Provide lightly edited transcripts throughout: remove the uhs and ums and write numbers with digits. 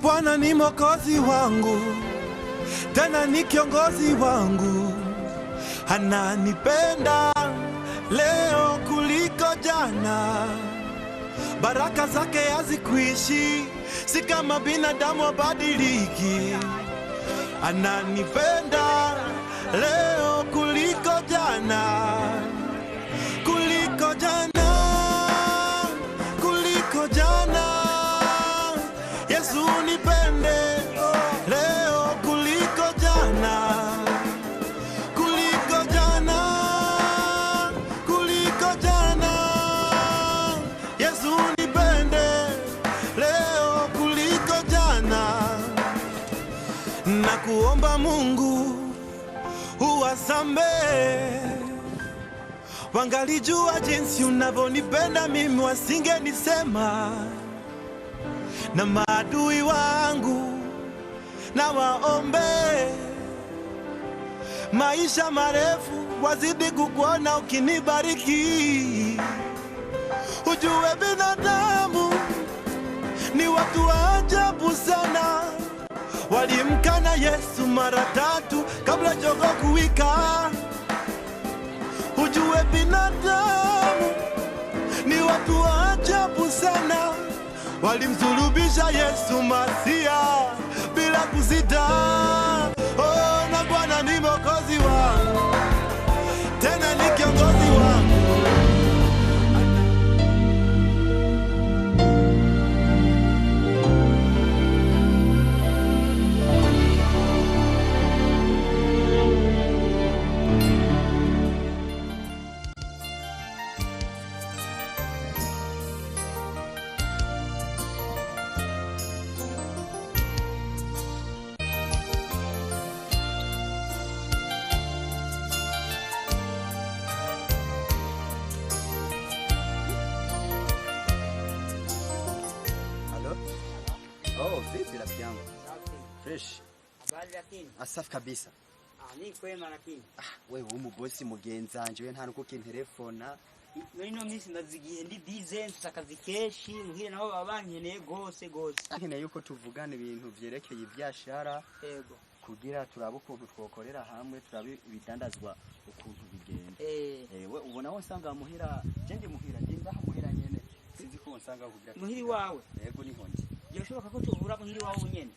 Bwana ni mwokozi wangu, tena ni kiongozi wangu, ananipenda leo kuliko jana. Baraka zake hazikuishi, si kama binadamu abadiliki. Ananipenda leo kuliko jana, kuliko jana, kuliko jana. Yesu nipende leo kuliko jana, kuliko jana, kuliko jana. Yesu nipende leo kuliko jana. Na kuomba Mungu uwasamehe, wangalijua jinsi unavyonipenda mimi, wasingenisema na maadui wangu na waombe maisha marefu, wazidi kukuona ukinibariki. Ujue binadamu ni watu wa ajabu sana, walimkana Yesu mara tatu kabla jogoo kuwika. Ujue binadamu ni watu wa ajabu sana, walimsulubisha Yesu Masia bila kusita. Oh, na Bwana ni mwokozi wangu, tena ni kiongozi wangu. Halo? Oh, vipi rafiki yangu? Fresh. Habari lakini. Asafi kabisa. Ah, ni kwema lakini. Ah, wewe umu bosi mugenzanje we nta nuko kintelefona. Muri ino minsi maze igihe ndi busy, mfise akazi kenshi, muhira naho baba bankeneye gose gose. Nkeneye yuko tuvugana ibintu vyerekeye ivyashara Yego. kugira turabe ukuntu twokorera hamwe, turabe ibidandazwa ukuntu bigenda. We ubona wo nsanga muhira, je ndi muhira, ndi ngaha muhira nyene. Sinzi ko nsanga kugira Muhira iwawe? Yego, niho ndi. Byoshoboka ko tuhura muhira iwawe nyene?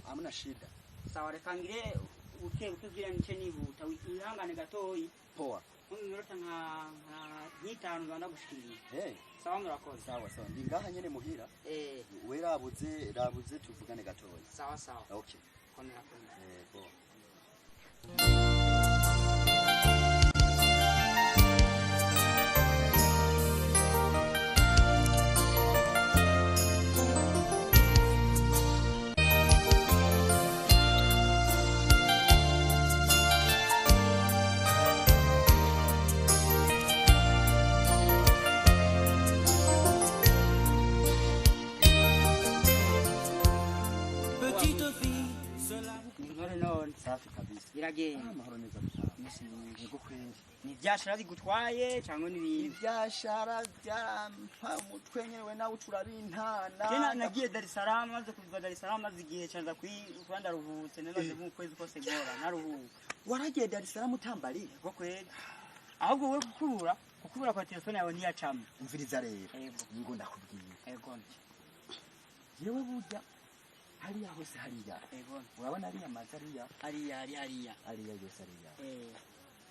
Hamna shida. Sawa, reka ngire uke kugira nice nihuta, wihangane gatoyi. Poa. Mu minota nka nk'itanu nza ndagushikiriye. Sawa, murakoze. Sawa sawa, ndi ngaha nyene muhira. We rabuze rabuze tuvugane gatoya. Sawa sawa. Okay. Komera komera. Yego. Petite fille, cela Ni none? Safi kabisa. Biragenda? Ah, amahoro neza gutaha. Imisi myinshi. Yego kweli. Ni ivyashara bigutwaye cyangwa n'ibindi? Ibyashara byampa umutwe nyene, we nawe ucurabintana. Jena nagiye Dar es Salaam, maze kuva Dar es Salaam maze igihe canza kuba ndaruhutse, namaze nk'ukwezi kose gora naruhuka. Waragiye Dar es Salaam utambariye? Ko kweli, ahubwo we kukubura kwa telefone yawe ntiyacamo. Umviriza rero. Yego. Ngo ndakubwiye. Yego. Yewe, burya hariya hose hariya. Yego. Urabona ariya mazu ariya? Hariya hari hariya. Ariya yose ariya.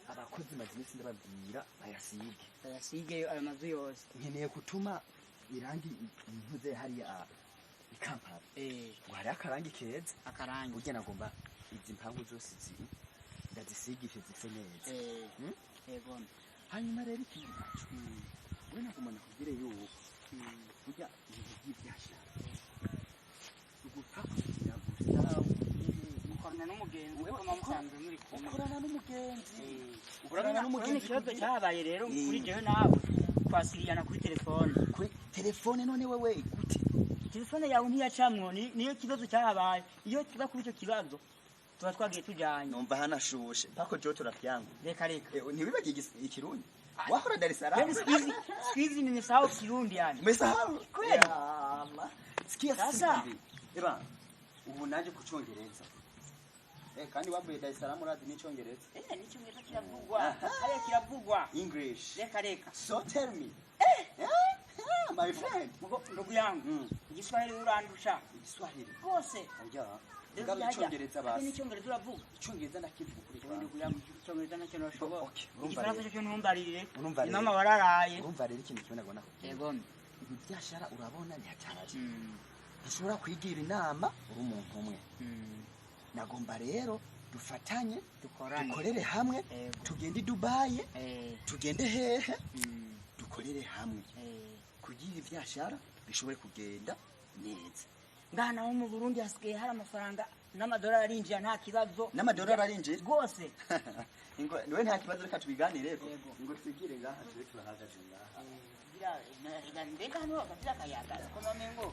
Abakozi maze iminsi ndababwira bayasige. Bayasige ayo mazu yose. Nkeneye gutuma irangi ntuze hariya i Kampala. Ngo hariyo akarangi keza. Akarangi. Burya nagomba izi mpangu zose ziri ndazisigishe zise neza. Yego. Hanyuma rero ikindi naco, we nagomba nakubwire yuko burya ibintu by'ibyashara ugupfa kugira gusa. Mukorana n'umugenzi kuko muba musanzwe muri kumwe. Ukorana n'umugenzi. Urabona Ukorana urabona n'umugenzi ikibazo cyabaye rero kuri jewe nawe twasiriyana kuri telefone. Kuri telefone? None wewe gute? Telefone yawe ntiyacamwo, niyo kibazo cyahabaye. Iyo kiba kuri icyo kibazo tuba twagiye tujanye. Numva hanashushe mpako joto, rafiki yangu. Reka reka. Ntiwibagiye ikirundi wahora Dar es Salaam? Yaani siku hizi nimesahau Kirundi yani. Umesahau? Kweli. Yama. Sikia. Sasa. Sasa. Eba. Ubu naje ku Cyongereza. Kandi wavuye Dar es Salaam urazi n'icyongereza. N'icyongereza kiravugwa hariya, kiravugwa. English. Reka reka. So tell me. My friend. Mugo ndugu yangu, Igiswahili urandusha. Igiswahili. Rwose. Oya. Ngabe icyongereza basi. N'icyongereza uravuga. Icyongereza ndakivuga kuri Wowe ndugu yangu, icyongereza nacyo nashobora. Okay, urumva Igifaransa rero. cyo ntumbarire. Urumva rero. Mama wararaye. Urumva rero ikintu kimwe nagomba kubwira. Yego. Ibi byashara urabona ni hatari. Ntushobora kwigira inama uri umuntu umwe. Nagomba rero dufatanye, Dukorane. Dukorere hamwe, Yego. tugende i Dubai, tugende hehe, dukorere hamwe kugira ivyashara bishobore kugenda neza. Ngaha naho mu Burundi hasigaye hari amafaranga n'amadolari arinjira nta kibazo. N'amadolari arinjira? Rwose. Ingo niwe nta kibazo, reka tubiganireko. Yego. Ngo twigire ngaha, tube turahagaze ngaha. Mbega hano bakagira akayaga ko bamengo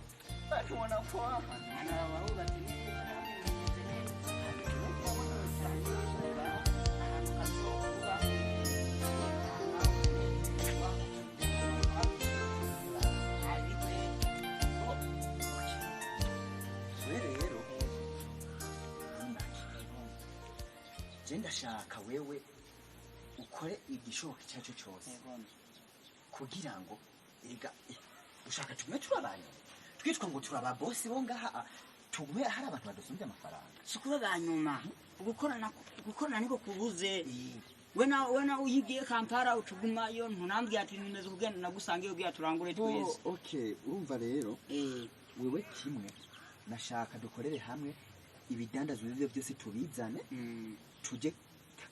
Tubona ko hano barubatse neza, bimeze neza. Ahantu kazokuba. We rero ntumake. Je ndashaka wewe ukore igishoboka icyo ari cyo cyose kugira ngo erega ushaka tugume turabanye twitwa ngo turaba bosi bo ngaha, tugume hari abantu badusumbye amafaranga. Si kuba ba nyuma, gukorana, gukorana niko kubuze. We na uyigiye Kampala ucugumayo, ntunambwiye ati nimeze kugenda nagusange ubwiye turangure twese. Okay, urumva rero, wewe kimwe nashaka dukorere hamwe, ibidandazwa ivyo byose tubizane, tuje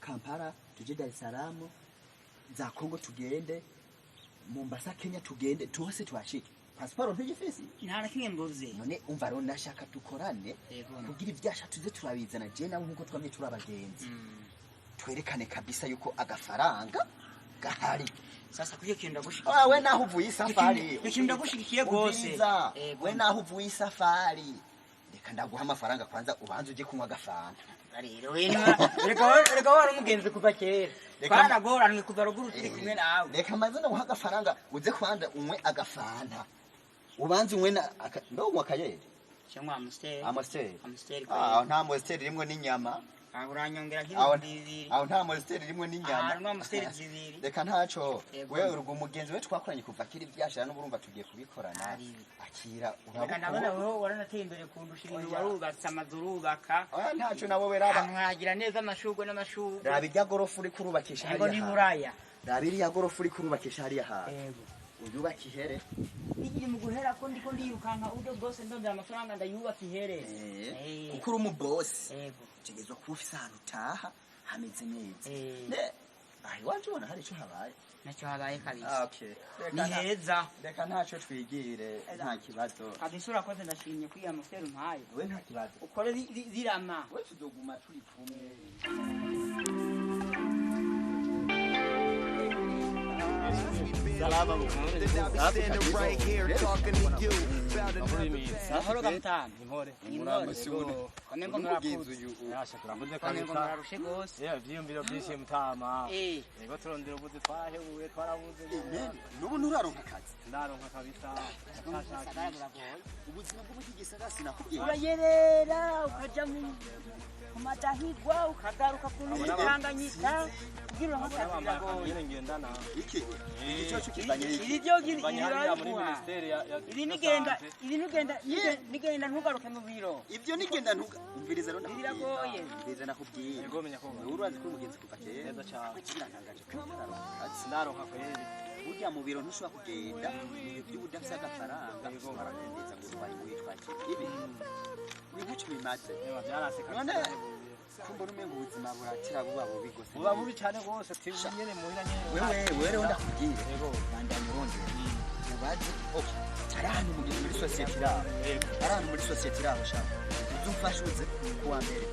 Kampala, tuje Dar es Salaam, za Kongo, tugende Mombasa, Kenya, tugende tuhose tuhashike. Pasiporo ntugifise? Nta na kimwe mbuze. None umva rero, nashaka dukorane Yego. kugira ivyasha tuze turabizana, je nawe nkuko twamye turi abagenzi, twerekane kabisa yuko agafaranga gahari. Sasa kuyo kintu ndagushikiye. Ah, we naho uvuye isafari. Icyo kintu ndagushigikiye rwose. Umviriza, Yego. we naho uvuye isafari, reka ndaguha amafaranga kwanza ubanze uje kunywa agafanta. Rero we reka wari umugenzi kuva kera. Twaragoranwe kuva ruguru turi kumwe nawe. Reka maze ndaguha agafaranga uze kwanza unywe agafanta, ubanze unywe na mbe unywa akayeri? Cyangwa Amstel. Amstel. Amstel. Ah, nta Amstel irimwo n'inyama. Ah, uranyongera Aho nk'ibihumbi 2. aho nta Amstel irimwo n'inyama. Ah, nwa Amstel zibiri. Reka ntaco. Yego. Wewe urugo umugenzi we twakoranye kuva kiri byashira n'uburumva tugiye kubikorana. Ari. Akira. Reka ndabona wowe waranateye imbere kundusha ibintu, warubatse amazu, urubaka. Oya, ntaco nabo we raba. Ahantu hagira neza amashurwe n'amashurwe. Raba irya gorofa uri kurubakisha Ngo hariya ni hantu. Buraya. Raba iriya gorofa uri kurubakisha hariya hantu. Yego. Uyubake ihere. Igiye mu guhera ko ndiko ndirukanka uburyo bwose ndondera amafaranga ndayubaka ihere. Kuko uri umubosi. Yego. Utegerezwa kuba ufise ahantu utaha hameze neza. Eh. Ne aha iwacu ubona hari ico habaye. Nacyo habaye kabisa. Ah, okay. Ni heza. Reka ntaco twigire, nta kibazo. Kabisa urakoze, ndashimye kuri iyo Amstel umpaye. We nta kibazo. Ukore zirama. We tuzoguma turi kumwe. Salama. Standing right here talking to you about another Amahoro gamutanu. Impore. Impore. Kamengo murakuze. Yasha turakoze Kamengo kabisa. murarushe gose. Yeah, ivyiyumviro vyinshi mutama. Yego, turondera ubuzi twahebuye twarabuze. N'ubu nturaronka akazi? Ndaronka kabisa. Gisagara biragoye. Ubuzima bwo muri iki gisagara sinakubwiye. Urayerera ukaja mu madahigwa, ukagaruka ku Tanganyika kugira uronke akazi Abona biragoye. nyene ngendana. Iki iki cyo kivanye iki? Ibi byo Banye hariya muri biraguha. ministeri ya Ibi nigenda, ibi nigenda, nigenda ntugaruke mu biro. Ivyo nigenda ntuga umviriza rero ndakubwiye. Biragoye. Umviriza ndakubwiye. Yego, menya ko. Wewe urazi ko uri umugenzi kuva kera. Neza cane. Kirantangaje ko ntararonka akazi. Ndaronka kweli. Burya mu biro ntushobora kugenda ibyo udafise agafaranga, barakugeza ngo twari muri twakira ibi ibi ntacyo bimaze. Eba byarase kabisa. None kumbona umengo ubuzima buratera buba bubi gose. Buba bubi cane gose, tibu nyene muhira nyene. Wewe wewe rero ndakubwira, Yego. bandanya urondera, ubaze. Okay, hari ahantu muri sosiyete iraho, hari ahantu muri sosiyete iraho shaka uzumfashe uze kuwa mbere,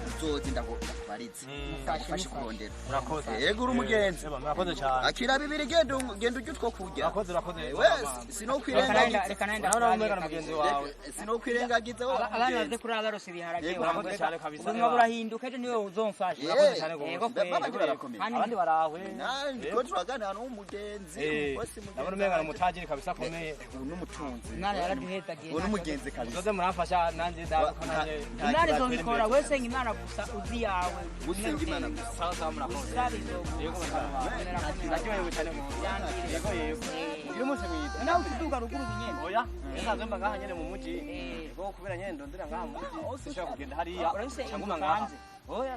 uzoze ndakubarize, ndagufashe kurondera. Urakoze. Yego, uri umugenzi. Eba murakoze cyane. Akira bibiri, genda genda urye utwo kurya. Urakoze, urakoze. We sinokwirengagiza. Reka nenda. Urabona umwega na mugenzi wawe. Sinokwirengagiza wowe Abana baze mugenzi. kuri abarose ibiharage. Yego, urakoze cyane kabisa. Ubuzima burahinduka, ejo niwe uzomfasha. Urakoze cyane gose. Yego kweli. Babandi barakomeye. Kandi Abandi barahwe. Nandi ko turaganira n'umugenzi, umubosi mugenzi. Ndabona umenga ni umutajiri kabisa akomeye. Ubu n'umutunzi. Imana yaraduhezagiye. Ubu n'umugenzi kabisa. Muzoze muramfasha nanjye ndabe ko Nta Nta Imana kibazo. izobikora, we senga Imana gusa uzi yawe. Usenga Imana gusa. Sawa sawa, murakoze. Usabe izoguha. Yego mutama. Naryohewe cyane muhungu. Yego yego. Uyu munsi mwiza. Nawe utuduga ruguru nyene. Oya, nsanzwe mba ngaha nyene mu muji. Eh. Yego, kubera nyene ndondera ngaha mu muji. Sinshobora kugenda hariya. Urafise Nca inzu nguma ngaha. upanze? Oya,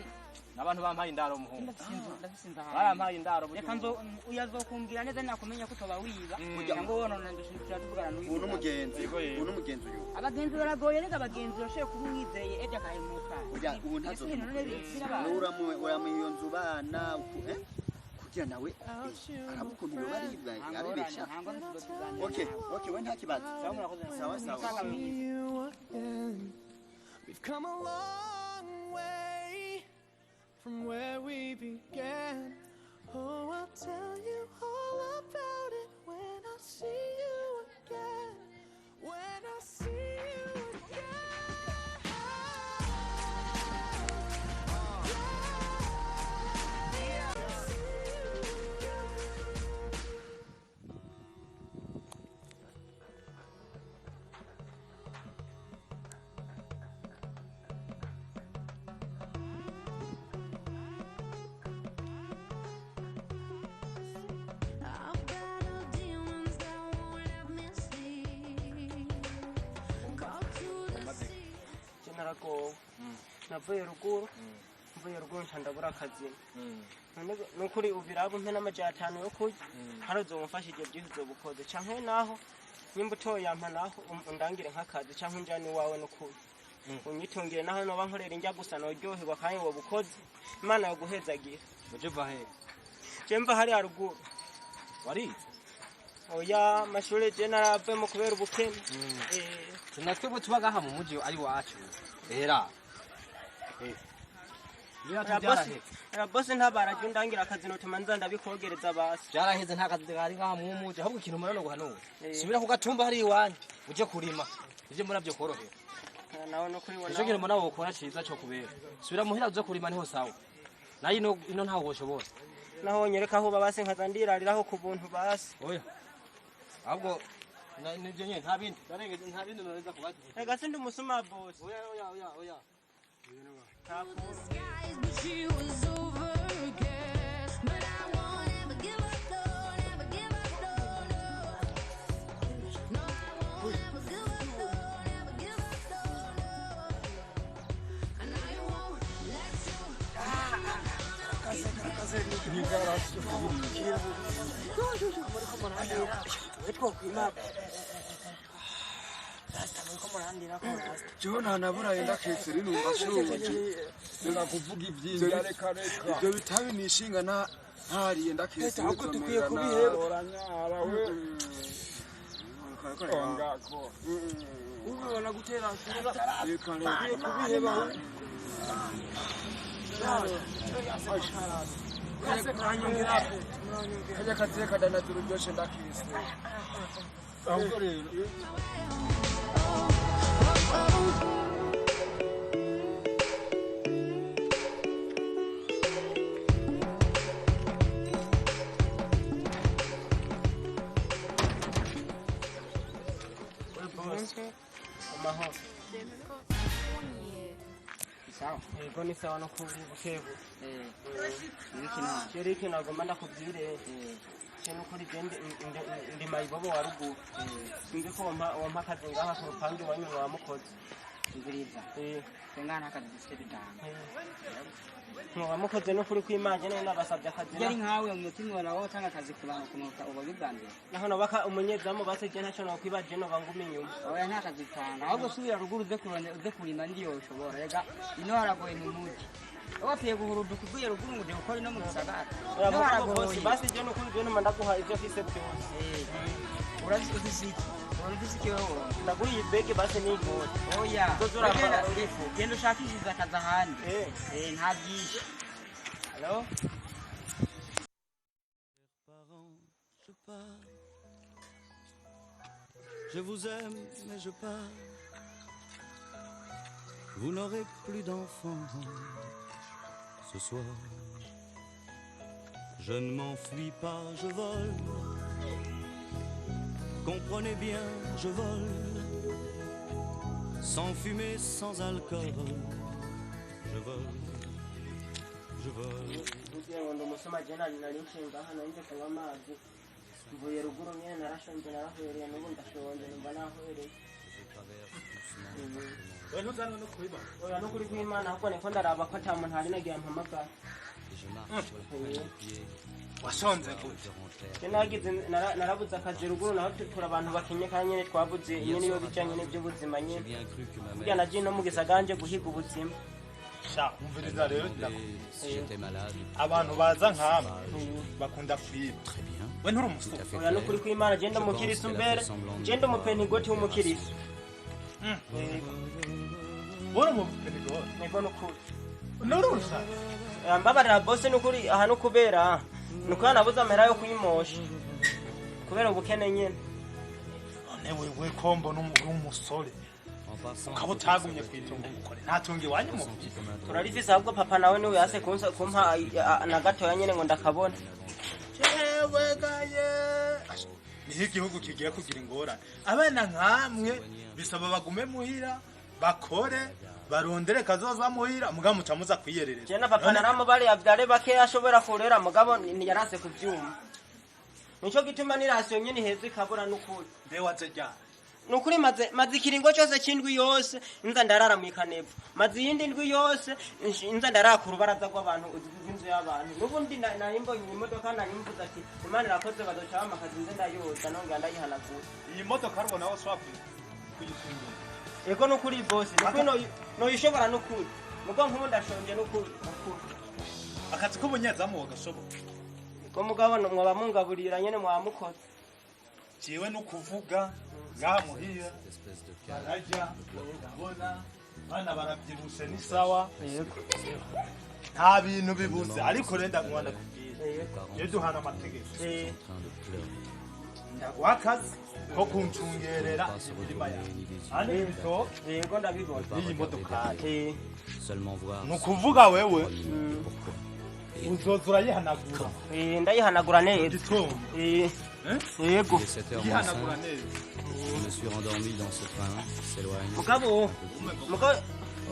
n'abantu bampaye indaro muhungu. Ndafise inzu, ndafise inzu ahantu. Barampaye indaro burya. Reka nzo uyazokumbwira neza nakumenya ko utoba wiba Burya- cyangwa wonona ndashobora tuvugana n'uyu. Ubu n'umugenzi, Yego, yego. ubu n'umugenzi uyu. Abagenzi baragoye rega, abagenzi urashoboye kuba umwizeye ejo akahemuka. Burya ubu Ese ntazo. ibintu none birabaye. Uramu iyo nzu bana eh? Kugira nawe araba ukuntu yoba aribesha. Nta ngorane, tuzotuganira. Okay, we nta kibazo. Sawa, murakoze. Sawa sawa. Umusaza mwiza. You again. We've come a long way from where we began. Oh, I'll tell you all about it when I see you again. When I see you again. Yeah. I see you again. I've battled demons that won't let me sleep. Call to the sea. Je naragowe, navuye ruguru, mvuye ruguru nca ndabura akazi. None nukuri ubiraba umpe n'amaja 5 yo kurya, hari uzomufasha ivyo vyose uzobukoze, canke naho nimba utoyampa naho undangire nk'akazi canke unjane iwawe, nukuri unyitungire, naho noba nkorera indya gusa noryoherwa kandi wobukoze, Imana yoguhezagira. Uje uva he? Je mva hariya ruguru. Warize? Oya, amashure je naravuyemo kubera ubukene. Natwe bo tuba ngaha mu muji ari wacu. Era. Eh. Byaraheze. Bosi, ntabara jya undangira akazi notuma nza ndabikogereza basi. Byaraheze, nta kazi gahari ngaha mu muji, ahubwo ikintu murano guhanura. Eh. Subira ku gatumba hari iwanyu, uje kurima. Ivyo mbona byo korohera. Nawe no kuri Nico kintu mbona wokora ciza co kubera. Subira muhira uze kurima niho sawa. Nayo ino ino ntaho woshobora. Naho nyereka aho baba basi nkaza ndirariraho ku buntu basi. Oya. Ahubwo nivyo nyene, nta bindi. Ndarengeje, nta bindi noreza kubaza. Reka sindi umusuma bosi. Oya oya oya oya. Nta kuntu. Skies, but she was overcast. But I won't ever give up, no, never give up, no, no. No, I won't ever give up, no, never give up, no, no. And I won't let you. Jewe ntanaburaye ndaketse rinumva shonje. Reka kuvuga ivyinja, reka reka. Ivyo bitabi nishinga ntariye ndaketse. Ahubwo dukwiye kubiheba. Uranyara we. Ongako. Ubibona gutera. Reka reka. Kubiheba. Kajya kaziye kadanaza ururyoshe ndaketse. Ahubwo rero Amahoro. Sawa. Yego, ni sawa no kubukebu. Eh. Ibiki none? Rero ikintu nagomba ndakubwire, je nukuri je ndi mayibobo wa ruguru, sinzi ko wampa akazi ngaha ku rupangu iwanyu mwa mukozi. Nguriza. Eh. Twe ngaha nta kazi dufite dutanga. Mwa mukozi, nukuri kw'Imana none nabasabye akazi. Iyo ari nkawe umutima wawe utanga akazi ku bantu kunuka uba bwa mbere. Naho nobaka umunyezamu basi, je ntacyo nokwiba, je noba nguma inyuma. Oya, nta kazi dutanga, ahubwo subira ruguru uze kurondera uze kurima ndiyo ushobora. Rega ino haragoye mu muji. Wapfuye guhuruduka uvuye ruguru ngo uje gukora ino mu gisagara. Ino haragoye. Basi je nukuri je numa ndaguha ivyo mfise byose. Urazi ufise iki? Ufise iki wewe? Ndaguha iyi bege basi n'igori. Oya. Uzoza urambara. Genda, genda ushakishirize akazi ahandi. Eh. Eh, nta byinshi. Hello? Je pars. Je vous aime, mais je pars. Vous n'aurez plus d'enfants ce soir. Je ne m'enfuis pas, je vole. Comprenez bien, je vole. Sans fumée, sans alcool, je vole, je vole. Kugira ngo ndi umusoma je nari nari nshinga hano nje kunywa amazi mvuye ruguru nyene narashonje narahwereye n'ubu ndashonje numva nahwereye. We ntuzanwe no kubiba. Oya, n'ukuri kw'Imana, ahubwo niko ndaraba ko ata muntu hari nagira mpamagara. Washonze gute? Je nagize narabuze akazi ruguru, naho turi abantu bakenye kandi nyene twabuze nyene iyo bija nyene by'ubuzima nyene. Burya nagiye no mu gisagara nje guhiga ubuzima. Sha, umviriza rero, abantu baza nkamwe bakunda kwiba. We nturi umusore? Oya, n'ukuri kw'Imana, je ndi umukirisu mbere, je ndi umupenigoti w'umukirisu. Uri umupenigoti? Niko n'ukuri. Nurusha. Mbabarira bose, n'ukuri aha n'ukubera nuko nabuze amahera yo kuyimosha kubera ubukene nyene. None wewe ko mbona uri umusore ukaba utagumye kwitunga ngo ukore, nta tungo iwanyu mufite? Turarifise, ahubwo papa nawe niwe yase kumpa na gatoya nyene ngo ndakabona. Jewe gaye, niho igihugu kigiye kugira ingorane. Abana nkamwe bisaba bagume muhira bakore barondere kazoza muhira, mugabo muca muza kwiyerereza. Je na papa naramubariye avyare bakeya ashobora kurera, mugabo yaranse kuvyumva. Nico gituma n'irasiyo nyene iheza ikabura n'ukuri. Mbe waje ryari? Nukuri maze ikiringo cyose c'indwi yose inza ndarara mw'ikanevu, maze iyindi ndwi yose inza ndarara ku rubaraza rw'abantu rw'inzu y'abantu. N'ubundi nari mbonye imodoka, nari mvuze ati Imana irakoze bazoca bampa akazi nze ndayoza nongera ndayihanagura. Iyi modoka rubona aho ushobora kuyifungura? Ego, nukuri bosi, nukuri noyishobora nukuri, mugo nk'ubu ndashonje nukuri nukuri. Akazi k'ubunyezamu wagashoboka? Ko mugabo mwaba mungaburira nyene mwaba mukoze. Jewe no kuvuga ngaha muhira bararya, ndabona bana baravyibushe, ni sawa, nta bintu bibuze. Ariko rero ndaguha, ndakubwira, iyo duhana amategeko, ndaguha akazi ko kuncungerera imirima yawe hano ibitoke. Yego, ndabibona. N'iyi modokari. Seulement voir. Ni ukuvuga wewe uzoza urayihanagura. Ndayihanagura neza. Gitondo. Yego. Il est 7h moins Yihanagura 5. neza. Je me suis rendormi dans ce train, s'éloigne. Mugabo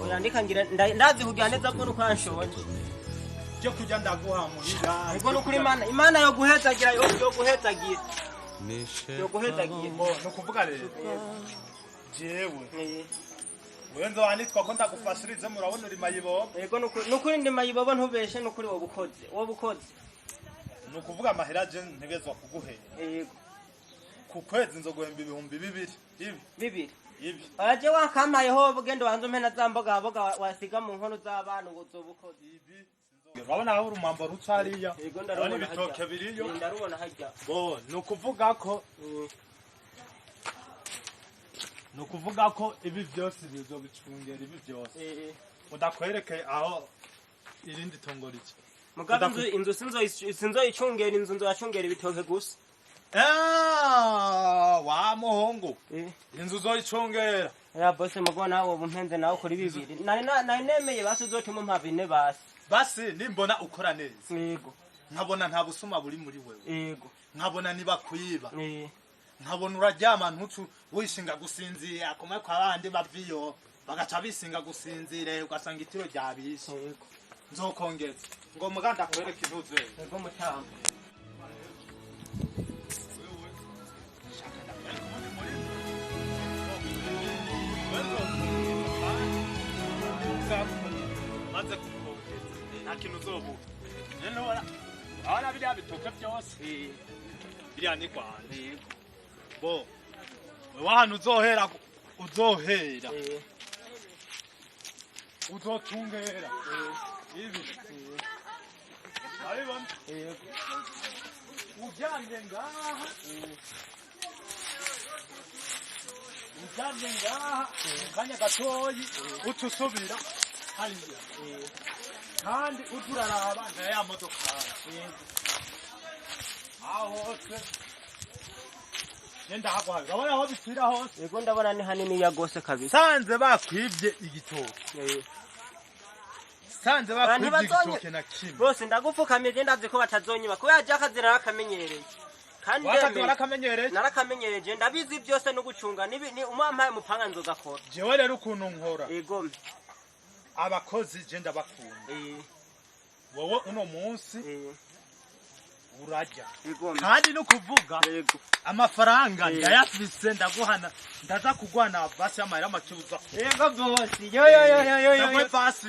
uyandika ngira ndazi kugira neza bwo nuko yanshonje. Byo kurya ndaguha muhira. Ubwo nukuri Imana yo guhezagira, yo guhezagira. Mes chers Yo guhezagira. Ni ukuvuga rero jewe wewe nzohanitwa ko ndagufashirize, murabona uri mayibobo. Yego, nukuri ndi mayibobo, ntubeshe, nukuri wowe ukoze wowe ukoze. Ni ukuvuga amahera je ntegerezwa kuguhera Yego. ku kwezi, nzoguhemba 2000 ibi. 2000? Ibi. Aje wakampayeho bugendo wanze umpe na za mboga boga wasiga mu nkono z'abana, ubu uzoba ukoze. Urabona aho urumambo ruca hariya? Yego, Urabona ndarubona ibitoke harya. biriyo? Ndarubona harya. Bo ni ukuvuga ko ibi byose bizobicungera, ibi byose udakwerekeye aho irindi tongo rica. Mugabo inzu sinzoyicungera, inzu nzoyacungera ibitoke gusa. Ah, wa muhungu, inzu uzoyicungera. Ya bose, mugo nawe ubu mpenze nawe kuri 2000 nari nemeye, basi uzotuma umpa 4 basi. Basi nimbona ukora neza, Yego. nkabona nta busuma buri muri wewe, Yego. nkabona nibakwiba, nkabona uraryama ntutsu wishinga gusinzira kumwe kwa bandi baviyo bagaca bisinga gusinzira ugasanga itiro ryabishe, nzokongeza ngo muganda kwereka intuze. Yego mutamba. Maze kukongeza nta kintu uzobura. Rero urabona biriya bitoke byose biriya ni rwanda bo wewe ahantu uzohera uzotungera ibi urabibona uryamye ngaha, uryamye ngaha mu kanya gatoyi uca usubira hariya, kandi uza uraraba na ya modokari aho hose ngenda haguhaye, urabona aho bipfira hose. Yego, ndabona ni hanini ya gose kabisa. Sanze bakwibye igitoke, sanze bakwibye igitoke na kimwe. Bose ndagupfukamije, ndazi ko batazonyiba kubera je akazi narakamenyereye Kandi Wakazi ndemeye. warakamenyereje? Narakamenyereje, ndabizi byose no gucunga nibi ni umampaye umupanga nzogakora. Jewe rero ukuntu nkora, Ego. abakozi je ndabakunda. Wowe uno munsi urarya. Ego. Kandi no kuvuga amafaranga ndayafise, ndaguhana, ndaza kugwana basi amahera make uza kurya. Yego boss. Yo yo yo yo yo yo. Ndaguhe basi,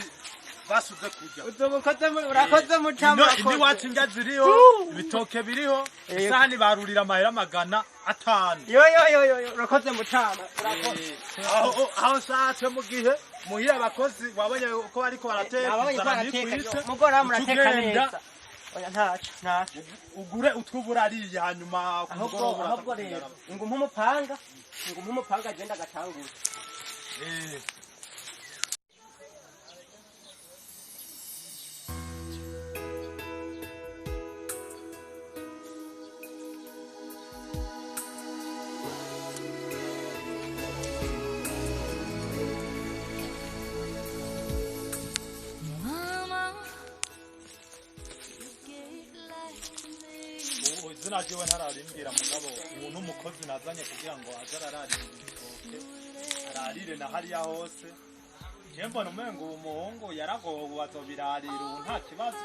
basi uze kurya. Uzobukoze urakoze mutama. Ino Urakoze. iwacu indya ziriho, ibitoke biriho, isahani barurira amahera 500. Yo yo yo yo yo, urakoze mutama. Urakoze. Aho nshatse mu gihe muhira abakozi wabonye uko bariko barateka, Nabonye ko inzara barateka, ntikwice, mugora murateka utugenda, neza. Oya ntaco ntaco. Ugure utwubura ariya hanyuma ku Ahubwo mugoroba uraza ahubwo rero kugura. ngumpa umupanga, ngumpa umupanga agenda agatangura. Mama, you gave life to me. Ubu izina ryiwe ntararimbwira, mugabo ubu n'umukozi nazanye kugira ngo aze arararira ibitoke, ararire na hariya hose. Je mbona umengo uwo muhungu yaragowe, azobirarira ubu nta kibazo.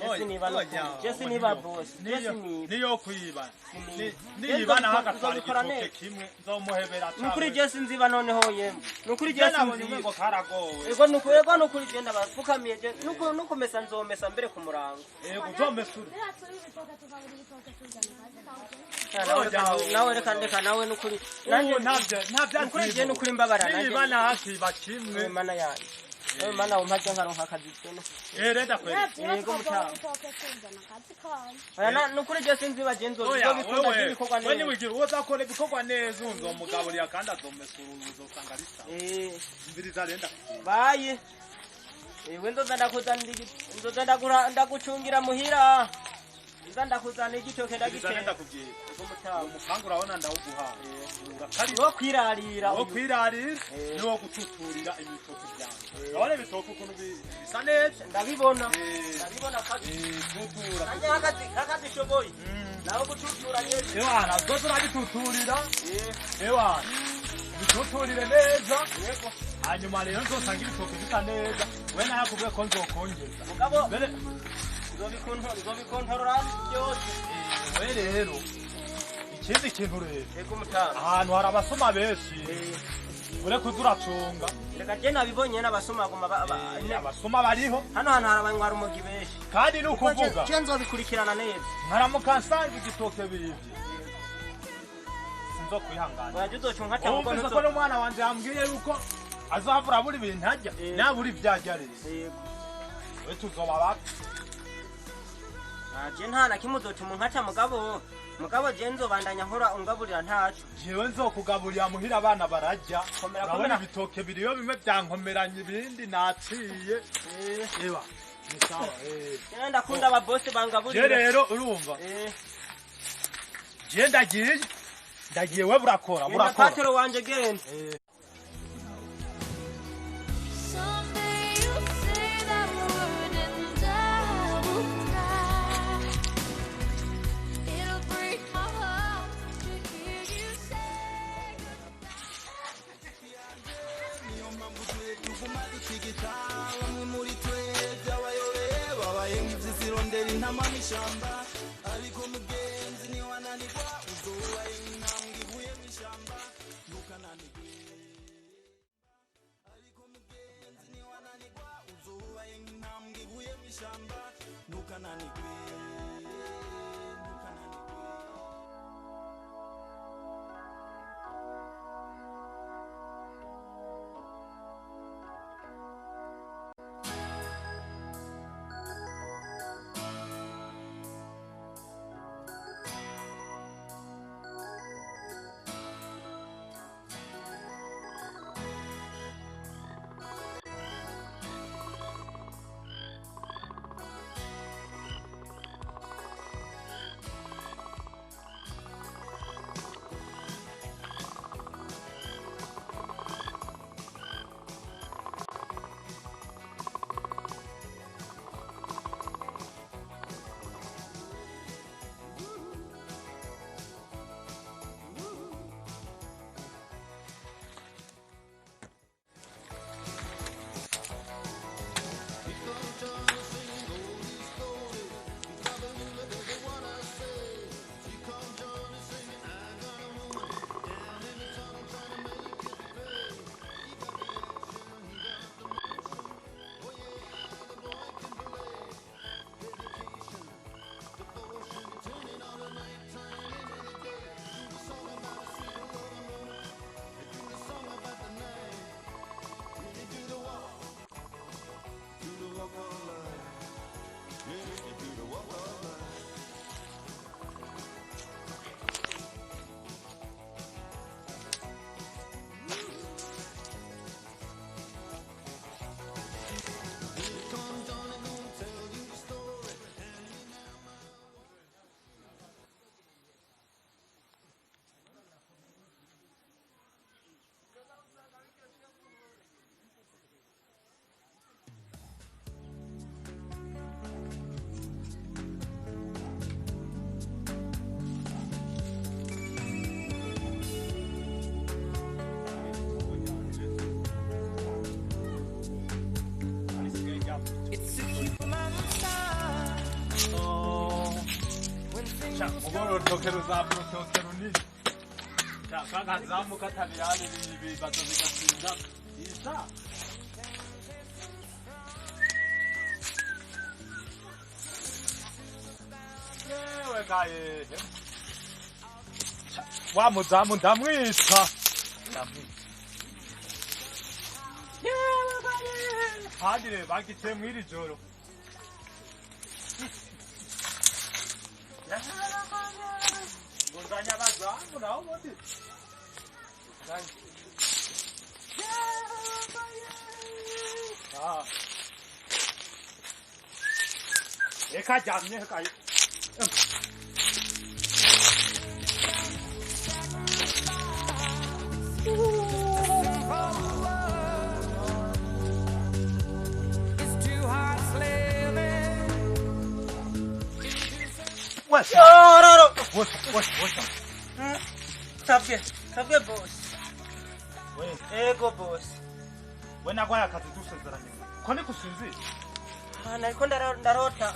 Jesse niba Oya, Jesse oya, niba niyo- boss. niyo- Jesse niba. Niyo kwiba. Niba. Niba naho agatwara Nzobikora igitoke neza. kimwe nzomuhebera. Nukuri Jesse nziba noneho yemwe. Nukuri Je Jesse nabonye nziba. umengo karagowe. Ego nuko ego nukuri je ndabapfukamiye je nuko nukomesa nzomesa mbere ku murango. Yego uzomesura. Nawe reka ndeka nawe nukuri. Ubu ntabyo Nukuri je nukuri mbabara nanjye. Niba naho akiba kimwe. Ewe mana yanjye. Ewe mana umpaje nkaronka akazi je. Eh renda kweli. Yego mutama. Oya nukuri je sinziba je Oya, nzobikunda wewe, ibikorwa we neza. niwigira uwo uzakora ibikorwa neza nzomugaburira kandi azomesura, uzosanga ari sawa. Umviriza renda. Bayi. Ewe nzoza ndakuzanira nzoza ndagura ndagucungira muhira. Nza ndakuzanira igitoke Umviriza renda ndagiteka. kubwira. Umupanga urabona ndawuguha. Urakari. Wo kwirarira. Wo kwirarira niwo gututurira ibitoke byanjye. Urabona ibitoke ukuntu bisa neza. Ndabibona. Ndabibona kazi. Tutura. Kanje akazi kakazishoboye. Nawe gututura neza. Ewana, zozo urabituturira. Ewana. Bituturire neza. Hanyuma rero nzosanga ibitoke bisa neza. We narakubwiye ko nzokongeza. Mugabo Mbere nzobikontorora byose. We rero ikindi kintu rero, Yego mutama. ahantu hari abasoma benshi, ureke uza uracunga. Reka je nabibonye n'abasoma guma abasoma bariho. Hano hantu hari abanywa rumogi benshi. Kandi ni ukuvuga Je nzobikurikirana neza. nkaramuka nsanga igitoke bibye sinzokwihangana. Oya je uzocunka cyangwa Wumvise ko n'umwana wanje yambwiye yuko azohavura abura ibintu arya, nabura ibyo arya rero we tuzoba babi. Je nta na kimwe uzotuma nkaca mugabo. Mugabo je nzobandanya nkora ungaburira ntaco. Jewe nzokugaburira muhira abana bararya. Komera, Urabona komera. ibitoke biriyo bimwe byankomeranye ibindi naciye. Eba ni sawa. Je ndakunda aba boss bangaburira. Je rero urumva, je ndagiye, we burakora Genda burakora. patero wanje genda. Someday you'll say that word and I will cry. It'll break my heart to hear you say Tuguma dutigita bamwe muri twe byabayobeye babaye nk'iby'izirondera intama n'ishyamba ariko mugenzi niwananirwa uzubaye nk'intambwe ivuye mu ishyamba ntukananirwe ariko mugenzi niwananirwa uzubaye nk'intambwe ivuye mu ishyamba ntukananirwe. goodbye. Urutoke ruzaba urutoke runini. Kakazamu katabirani ibibazo bigatsinda. Isa. Yewe gaye. Wa muzamu ndamwica. Ndamwica. Yewe gaye. Padire bagice mw'iri joro. Ngozanya abazamu naho ubundi. Ah. Reka aryamye reka. It's two hearts living. Wese. Yororo. Wese, wese, wese. Sabwe, sabwe boss. We, Ego boss. we nagwaye akazi dusezeranye. Ko ni kusinzira? Ah, nariko ndarota.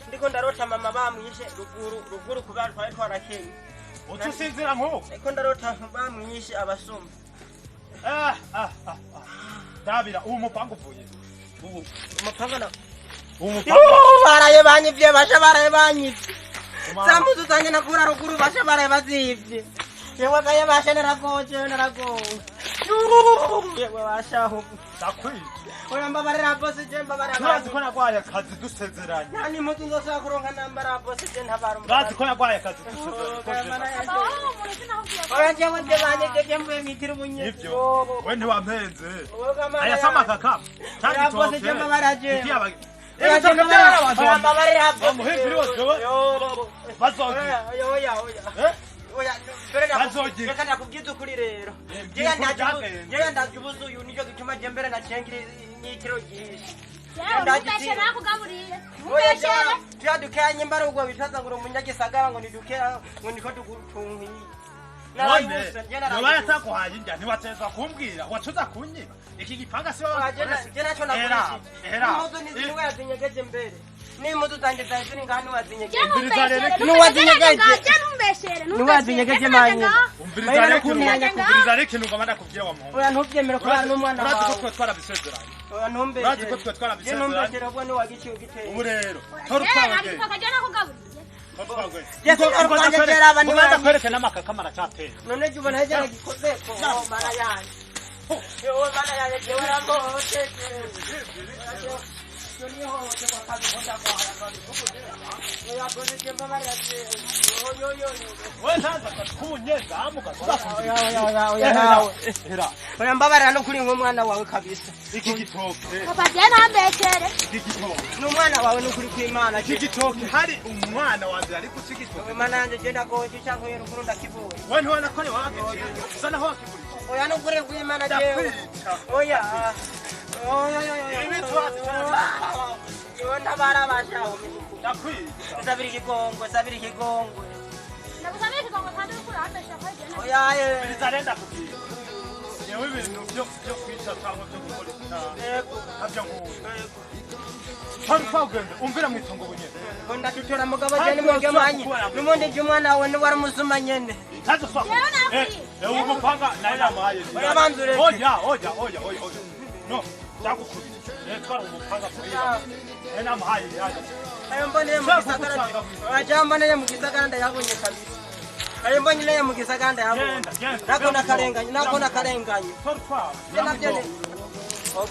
Ndiko ndarota mama bamwishe ruguru ruguru kubera twari twarakenye. Uca usinzira nk'uko? Nariko ndarota bamwishe abasuma. Ah, ah, ah, ah. Dabira, uwo mupanga uvuye. Ubu, Umupanga na uwo mupanga. Yuuu, baraye banyivye basha baraye banyivye. Umama. Za mpuzu zanje nakura ruguru basha baraye bazivye. Yewe gaye basha naragowe jewe naragowe. Yuuu, yewe basha aho. Ndakwica. Oya mbabarira boss je mbabarira. Turazi ko nagwaye akazi dusezeranye. Nta n'impuzu nzosubira kuronka nambara boss je ntabara. Urazi ko nagwaye akazi dusezeranye. Oya jewe nje banyivye je mvuye mwitira ubunyezi. Nivyo. We ntiwampenze. Wowe kamana Aya sama kaka. Oya boss je mbabarira je. Oya je Oya mbabarira. Oya mbabarira boss. Bamuhimbi wose we. Bazogira. Oya oya oya. Eh? Oya, mbere Bazogira. reka ndakubwiza ukuri rero. Mbwira Jewe uko byagenze. jewe ndaje ubuzuyu nicyo gituma je mbere nacengira inyitiro ryinshi. Ntumbeshere nakugaburiye. Oya Ntumbeshere. jewe dukeya nyimba ubwo bitwaza ngo uri umunyagisagara ngo nidukeya ngo niko dutunkiye. None, Narayibuse, je niba narayibuse. yataguhaye indya ntiwateza kumbwira wacuza kunyiba iki gipanga si wowe Oya, je wagikoresha. je naco Era, nakurishije. era. N'impuzu niwe yazinyegeje mbere. N'impuzu zanje zari ziri ngaha niwe yazinyegeje. Ntumbeshere. Nuwazinyegeje. Ntumbeshere. Nuwazinyegeje manye. Umviriza rero ikintu- Mayina umviriza rero ikintu ngoma ndakubwira wa muhungu. Oya ntubyemere kubera n'umwana Urazi ko wawe. twe twarabisezeranye. Oya ntumbeshere. Urazi ko twe Je twarabisezeranye. ntumbeshere ubwo niwagiciye ugiteye. Ubu rero tora utwabageni. Tora utwabageni. Je sinari Ngo rwanjye kera aba ngo niwe ndakwereke n'amakakama aracyateye. None jye ubona hirya nagikoze ko oh mana yanjye. Yewe mana yanjye jewe rambohoteje. We ntaza kumunyezamu Oya oya oya oya nawe. Era, Oya mbabarira no kuri nk'umwana wawe kabisa. iki gitoke, Papa je ntambeshere. iki gitoke. N'umwana wawe n'ukuri kw'Imana. Iki gitoke hari umwana wanjye ariko si igitoke. Mana yanjye je ndagoje cyangwa iyo ruguru ndakibonye. We ntiwabona ko ari wagiciye. Usa naho wakigurishije. Oya n'ukuri kw'Imana jewe. Ndakwica. Oya. Oya oya oya. Ibi tubazi Yewe ntabarabasha. Ndakwica. Sabira ikigongwe, sabira ikigongwe. Ndagusabira ikigongo kandi uriko urambesha ko je Oya ye. Umviriza rero ndakubwira. Jewe ibintu byo kwica cyangwa byo gukora icyaha Yego. ntabyo nkunda. Tora utwagwembe umvira mu itongo bunyene. Ngo ndadutora mugabo je nimwebwe mwanyi. N'ubundi je umwana wawe niwe wari umusuma nyene. Ntazo swa. Jewe nakwiye. Eh, uwo mupanga nawe namuhaye. Oya, banza ureke. Oya, oya, oya, oya, oya. No, ndagukubita. Eh, twara umupanga muhira. Eh, namuhaye yaje. Ayo mboneye mu gisagara. Oya je mboneye mu gisagara ndayabonye kabisa. Ayo mboneye mu gisagara ndayabonye. Genda, genda. Nako nakarenganye, nako nakarenganye. Tora utwawe. Je navyo ni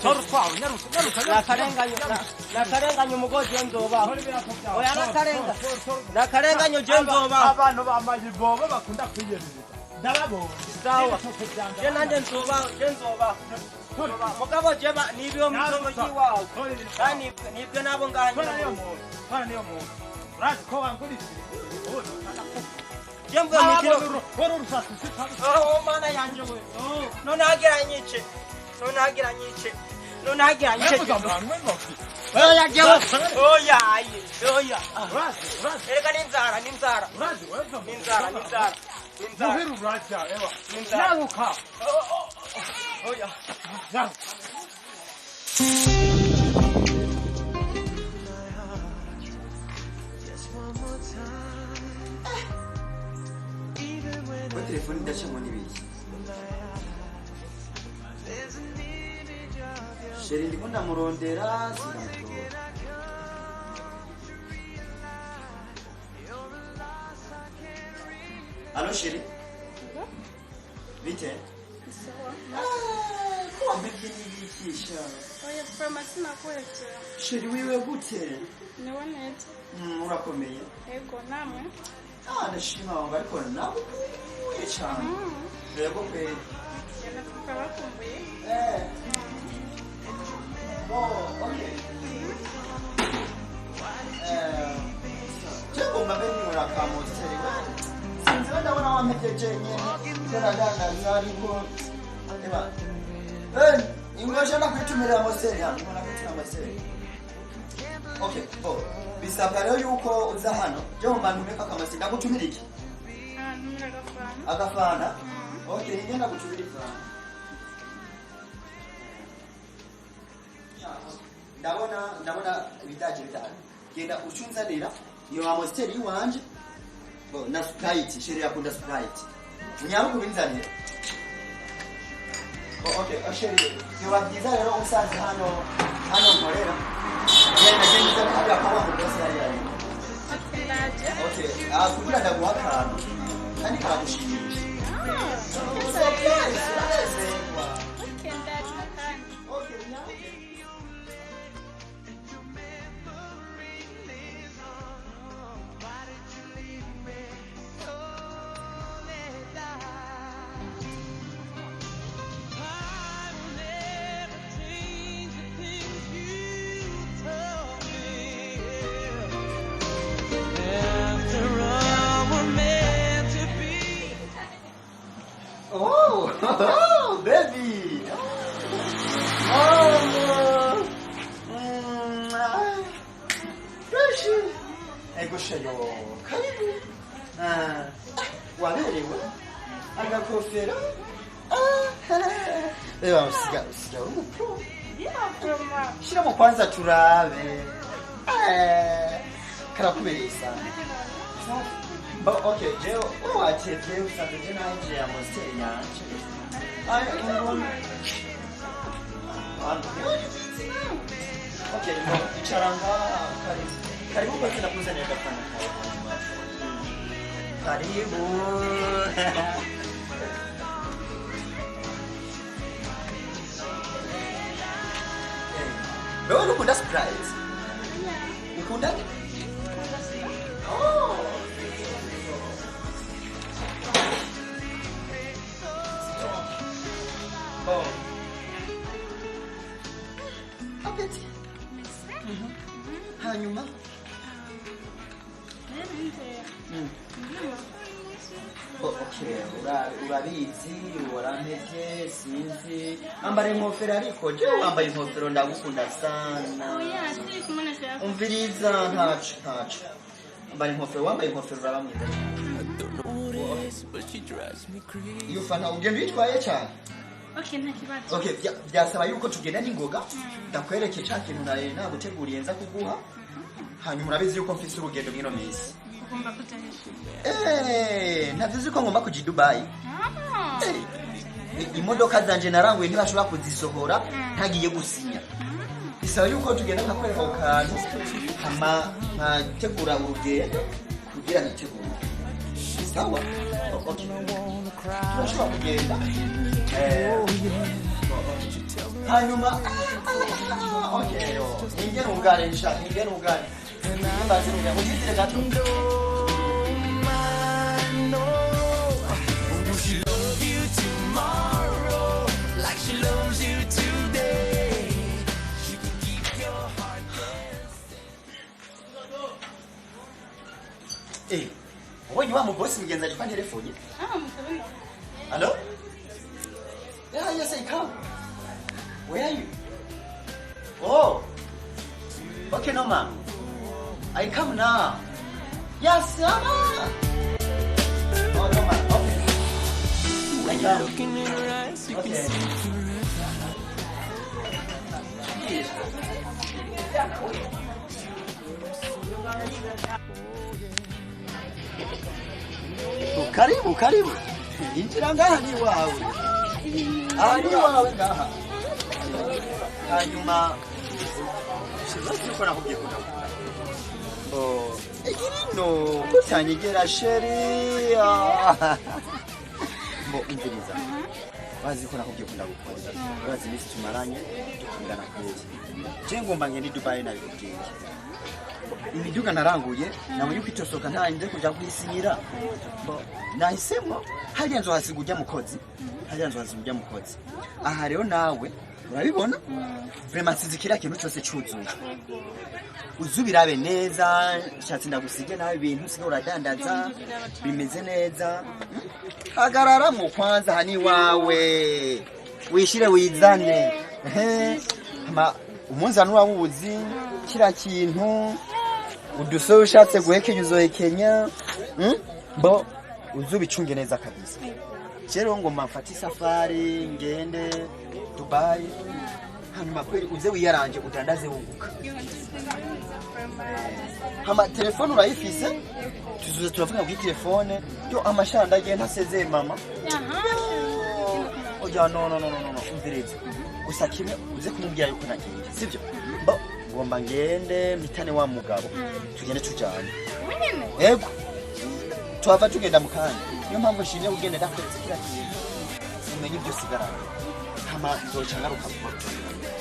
Tora utwawe, nyarusa, nyarusa, nyarusa. nakarenganye, nakarenganye umugozi je nzobaho. Oya nakarenga. Nakarenganye je nzobaho. Abantu bambaye ibobo bakunda kwiyerereza. Ndababonye. Sawa. Ibitoke byanje. Je nanje nzobaho, je nzobaho. Mugabo je nibyo mu itongo ry'iwawe. Kandi nibyo nabo ngaha Tora niyo nyine. muntu. Tora niyo muntu. Urazi ko wangurishije. Je mvuye mu kiro. Wari urusasi sitabi. Oh mana yanje we. None hagira nyice. None hagira nyice. None hagira nyice. Mwemuza mwana mwe Oya jewe. Oya ayi. Oya. Urazi, urazi. Erega n'inzara, n'inzara. Urazi weza. N'inzara, n'inzara. N'inzara. Muhira urajya ewa. N'inzara. Nyaruka. Oya. Nyaruka. Just one more time. Telefone idacamo n'ibiki? Chéri ndiko ndamurondera sinamutora. Allô chéri? Bite? Sawa. Ko wampevye n'ibiki sha? Oya, farumasi nakuhevye. Chéri wiwe gute? Niwe neza. Urakomeye? Yego, namwe. Ah, ndashima wangu ariko nagukumbuye cane. Yego kweli. Genda kuko bakumbuye. Eh. Bon, okay. Je ngomba mbe ninywera ka Amstel we. Sinzi we ndabona wampevye jenyene. Teradandaza ariko. Eba. Eh, ingosha nakwitumira Amstel hano, ngomba nakwitumira Amstel. Okay, bo. Bisabwa rero yuko uza hano. Je ngomba ntumeka akamasi ndagutumira iki? Ah, ntumira agafana. Agafana? Okay, ningenda gutumira ifana. Ndabona ibidaje bitanu. Genda ucunzanira iyo Amstel iwanje. Bo na Sprite, chéri akunda Sprite. Munyaruko ubinzanire. Oh, okay, oh, chéri, yoba byiza rero usanze hano nkorera. Genda genda hariya kwa wa boss hariya. Okay, ndaje. Okay, kugira ndaguha akantu kandi karagushimisha. Ah, Surprise, uranezerwa. okay, ndaje kandi. Okay, munyaruke. Oh, baby. Oh. Fresh. Ego shayo. Karibu. Ah. Waberewe. Agakofero. Ah. Ewa usiga umupro. Yeah, from Shiramo kwanza turabe. Eh. Karakubereye sana. Oh, okay, Jeo, watevye usanze je nanje ya Amstel yanje. Ay, ngoma. Okay, ngo icara ngaha karibu. Karibu basi nakuzanira agafana kawe hanyuma. Karibu. Wewe unakunda Sprite? Ukunda? Oh. Bon. Apeti. Hanyuma. Oh, okay, urabizi warampevye sinzi ambara inkofero ariko je wambaye inkofero ndagukunda sana. Oya, siri kumwe na chef. Umviriza ntaco ambara inkofero wambaye inkofero uraba mwiza. Iyo fanta ugenda uyitwaye cyane. Okay, nta kibazo. Okay, byasaba yuko tugenda n'ingoga ndakwereke ca kintu nari naguteguriye nza kuguha. Hanyuma urabizi yuko mfise urugendo mw'ino minsi. Ugomba kuja he? Ntavyo uzi ko ngomba kuja i Dubai. Ah. Imodoka zanje naranguye ntibashobora kuzisohora ntagiye gusinya. Bisaba yuko tugenda nkakwereka ako kantu hama nkategura urugendo kugira nitegure. Sawa? Okay. Turashobora kugenda. Hanyuma okay, ninge nungane nsha, ninge nungane. Nimbaze nungane, utizire gato. She love you tomorrow like she loves you today. She can keep your heart dancing. Ubonye wa mubosi mugenzi aje kwa telefone? Ah, mutabona. Hello? Yeah, yes, I come. Where are you? Oh. Okay, no, ma'am. I come now. Yes, mama. Oh, no, ma'am. Okay. I come. Looking in her eyes, you can Okay. see forever. Karibu, karibu. Injira ngaha ni iwawe. Aha ni iwawe ngaha. Hanyuma ikibazo yuko nakubwiye ko ndagukunda. Oh, igirino kutanyegera chéri. Bo umviriza. Bazi ko nakubwiye ko ndagukunda. Bazi iminsi tumaranye dukundana kweli. Je ngomba ngende i Dubai nabikubwiye. Imiduga naranguye nabonye uko itosoka ntarinze kuja kuyisinyira. Bo nahisemo hariya nzohasiga ujya mukozi. Hariya nzohasiga ujya mukozi. Aha rero nawe urabibona? Vraiment nsize kiriya kintu cyose cuzuye. Uzubirabe neza, nshatse ndagusige nawe ibintu usigaye uradandaza bimeze neza. Hagarara mu kwanza hani wawe wishire wizane. Ehe, hama umunzani urawuzi kiriya kintu udusobe ushatse guhekenya uzohekenya. Bo uzubicunge neza kabisa. Rero ngomba mfate isafari ngende Dubai, hanyuma kweli uze wiyaranje udandaze wunguka. Hama telefone urayifise, tuzuze turavuga kuri telefone. Yo amashanda agenda asezeye mama. Oya no no no no no, umviriza gusa kimwe uze kumubwira yuko nagiye, sibyo? Bo ngomba ngende mpitane wa mugabo tugende tujyane. Ego tuhava tugenda mu kanya, niyo mpamvu nshimye kugenda ndakweretse kiriya kintu umenye ibyo usigarana. Hama nzoca ngaruka vuba,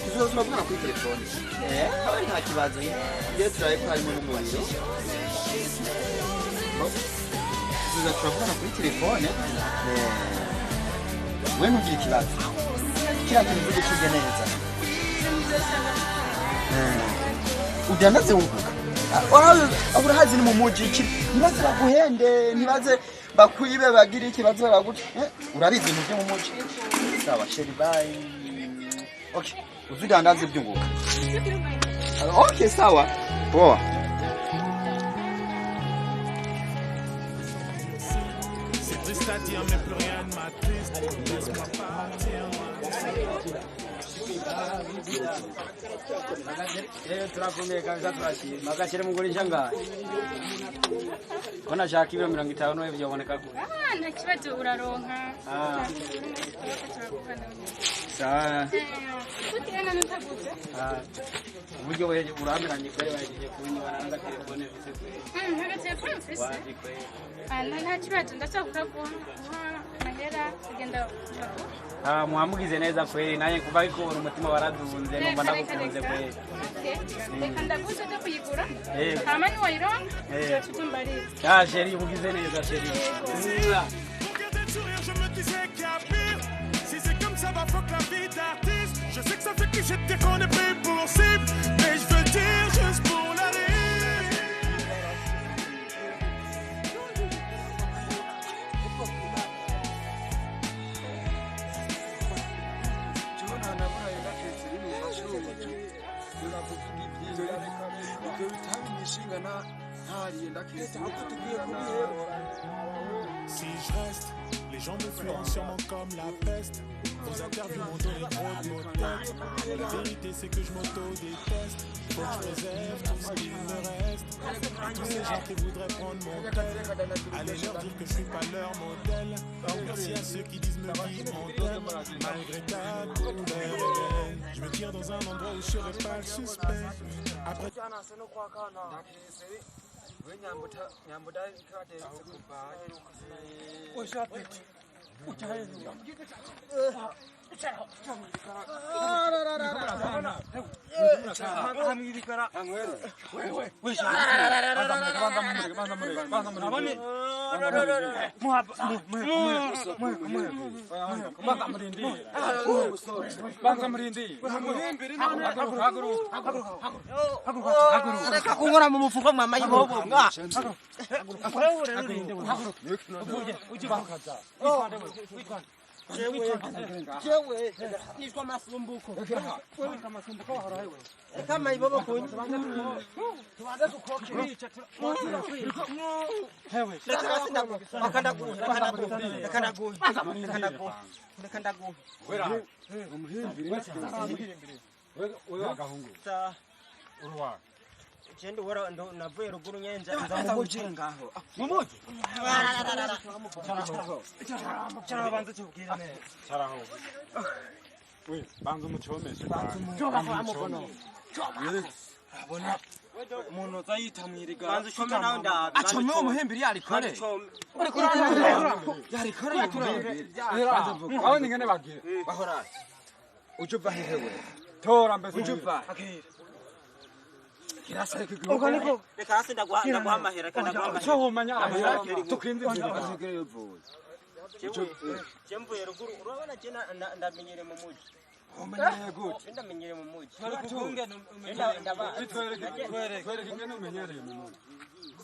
tuzoza turavugana kuri telefone. Nta kibazo, ngewe turabe ko harimo n'umuriro. Tuzoza turavugana kuri telefone. We ntugire ikibazo, kiriya kintu uvuge ucuge neza, udandaze wunguka. Urahazi ni mu muji iki, ntibaze baguhende, ntibaze bakwibe bagire ikibazo baraguca. Urabizi ibintu byo mu muji. Sawa chéri, bye. Okay, uzudandaze byunguka. Okay, sawa poa. C'est triste à dire, mais plus rien ne m'attriste. Laisse-moi partir. Turakomeye kabisa, turashima. Agashyira mugurisha ngahe ko nashaka ibiro 50 n'ubu byaboneka gute? Ah, nta kibazo uraronka. Ah. Sawa. Utigana nutaguze. Ah, uburyo buheje burameranye kweli, bahejeje kunywa nanga telefone mfise kweli. Nta telefone mfise. Wazi kweli. Ah, nta kibazo ndashaka kuguha mahera tugenda kugaruka. Ah, muhamugize neza kweli, naye kuva bikubona umutima waradunze numva ndagukunze kweli. Reka ndaguze ujye kuyigura. Eh. Hama niwayironka Eh. tuzoca utumbarira. Ah, chéri, mugize neza chéri. Pour garder le sourire, je me disais qu'il y a pire. Si c'est comme ça, va fuck la vie d'artiste. Je sais que ça fait cliché de dire qu'on est pris pour cible, mais je veux dire juste pour l'aller. Ibyo bitaba imishinga ntariye ndaketse. Si je reste, les gens me fuiront sûrement comme la peste. Vos interviews m'ont donné trop de maux de tête. La vérité c'est que je m'auto-déteste. Faut que je préserve tout ce qu'il me reste. Et tous ces gens qui voudraient prendre mon tel, allez leur dire que je suis pas leur modèle. Merci à ceux qui disent me guide mon thème. Malgré ta couleur ébène, je me tire dans un endroit où je serai pas le suspect. Après Reka kunkora mu mufuko mama yibobo mwa. Jewe nitwa Masumbuko. Reka mayibobo kunye. Tubanze dukoke. Reka basi ndaguha. Reka ndaguha. Reka ndaguha. Reka ndaguha. Reka ndaguha. Wewe agahungu. Sa. Uruwa. Je ndi wora navuye ruguru nyenza nza mu muji ngaho. Mu muji. Caraho banza tubwire neza. Caraho. We, banza umucomeshe. Banza umucome. Urabona umuntu azayita mwirigara. Banza ucome nawe ndabe. Acome uwo muhembiri yarikore. Yarikore umuhembiri. Aho ni ngene bagira. Bahora. Uje uva hehe we? Tora mbese. Uje uva. Kirasa Uko niko. Reka hasi ndaguha amahera reka ndaguha amahera. Cyo humanya amahera tukinze inzira. Je mvuye ruguru urabona je ndamenyere mu muji. Umenyereye gute? Ndamenyere mu muji. Twereke ingene umenyereye mu muji.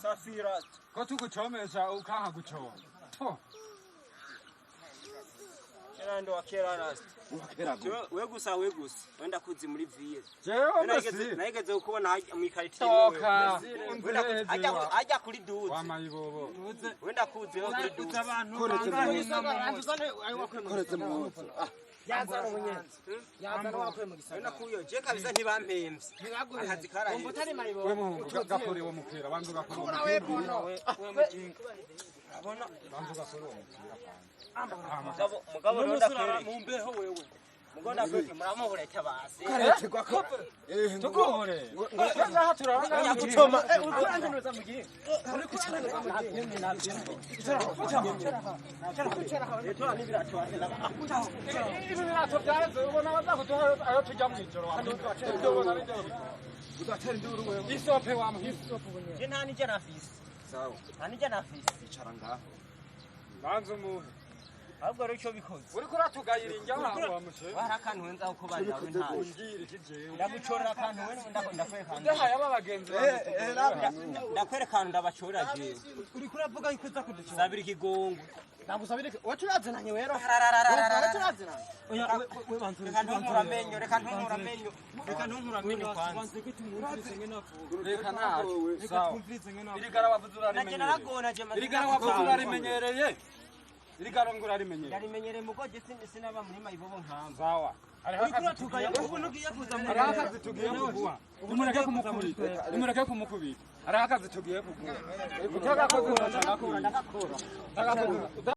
Safira. Ko tugucomesha ukanka gucoma. To. Kera ndo wakera rasta. Wakera gute? We gusa we gusa. Wenda kuzi muri ville. Jewe mbese. Nayigeze kukubona mu ikaritiye. Toka. Ajya kuri duze. Wamayibobo. Wenda kuzi ho kuri duze. Koretse mu Koretse mu Yazana ubunyenzi. Yazana wakuye mu gisagara. Wenda kuyo je kabisa ntibampemvye. Akazi karaheze. We muhungu gakore wo mupira banza ugakora uwo mupira. We mujinga. Urabona Banza ugakora uwo mupira. Mugabo mugabo rero ndakwereka. Mumbeho wewe. Mugabo ndakwereka muramuhora tabase. Karetse gwako. Tuguhore. Ngaha turabona Yagucoma. Uri mu gihe. Uri kurangiza mu gihe. Ibi birato byareze ubona bazakuduha ayo tujya mu ijoro. Ibyo ubona ari byo. Uzatera induru wewe. Isope wa muhisi. Je nta nijya nafise. Sawa. Nta nijya nafise. Icara ngaho. Banza umuhe. Ahubwo rero icyo bikoze. Uriko uratugayira injya wa mushe. Wari akantu wenza uko bari nawe ntaje. Ungira iki jewe. Ndagucorera akantu we ndakwereka. Udahaye aba bagenzi bawe. Ndakwereka ahantu ndabacora jewe. Uriko uravuga yuko uza kuducora. Sabira ikigongo. Ndagusabira iki? Wowe turazinanye wero. Wowe turazinanye. Oya we banza Reka ntunkure amenyo, reka ntunkure amenyo. Reka ntunkure amenyo kwanza. Reka nawe. Sawa. Irigara wavuze Naje urarimenyereye. naragona je maze. Irigara wavuze urarimenyereye. Irigara ngo urarimenyereye. Ndarimenyereye mugoje sinaba muri mayibobo nkamba. Sawa. Hariho akazi tugiye Ubu ntugiye kuza muri hariho akazi tugiye kuguha. Nimureke kumukubita. Nimureke kumukubita. Hariho akazi tugiye kuguha. Utagakoze Ndagakora. Utagakoze.